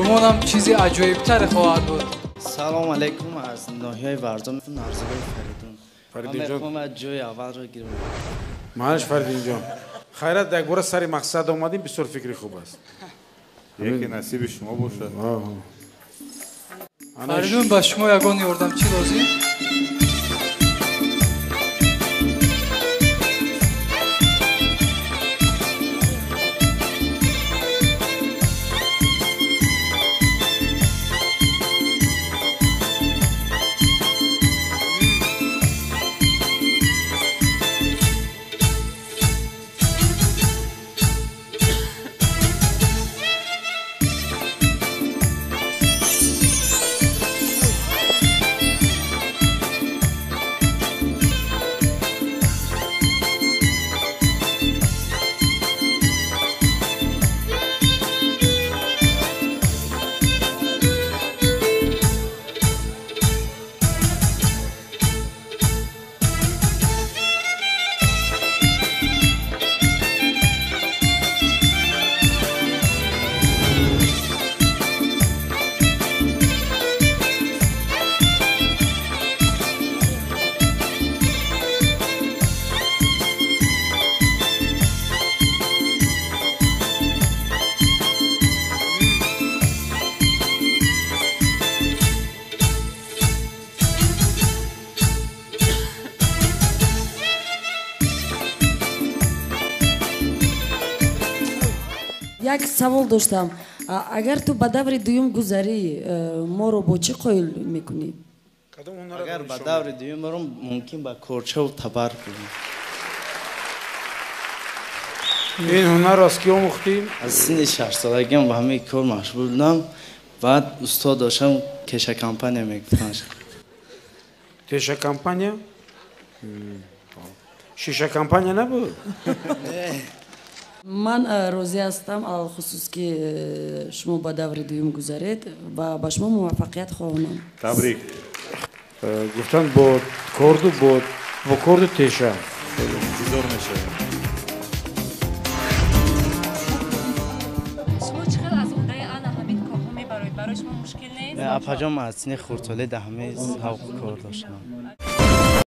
Гумонам чизи аҷоибтаре хоҳад буд. Салом алейкум, аз ноҳияи Варзоб, Нарзуллои Фаридун. Фаридун ҷон, мехоҳам ҷои аввалро гирам. Мааш Фаридун ҷон, хайрат, як бора сари мақсад омадем, бисёр фикри хуб аст. Яке насиби шумо бошад. Фаридун, ба шумо ягон ёрдамчӣ лозим? Як савол доштам. Агар ту ба даври дуюм гузарӣ, моро бо чӣ қоил мекунӣ? Агар ба даври дуюм барам, мумкин ба корчаву табар кунам. Ин ҳунарро аз кӣ омӯхтӣ? Аз синни 6-солагиам ба ҳамаи кор машғул будам. Баъд устод доштам, Теша компания мегуфтанд. Теша компания? Шиша компания набуд? Ман розӣ ҳастам, алхусус ки шумо ба даври дуюм гузаред ва ба шумо муваффақият хоҳонам. Табрик. Гуфтанд бо корду бо корду теша. Интизор мешавем. Шумо чӣ хел аз уҳдаи ана ҳамин корҳо мебароед? Барои шумо мушкил нест? Апаҷон, ман аз синни хурдсолӣ дар ҳамаи ҳавқу кор доштам.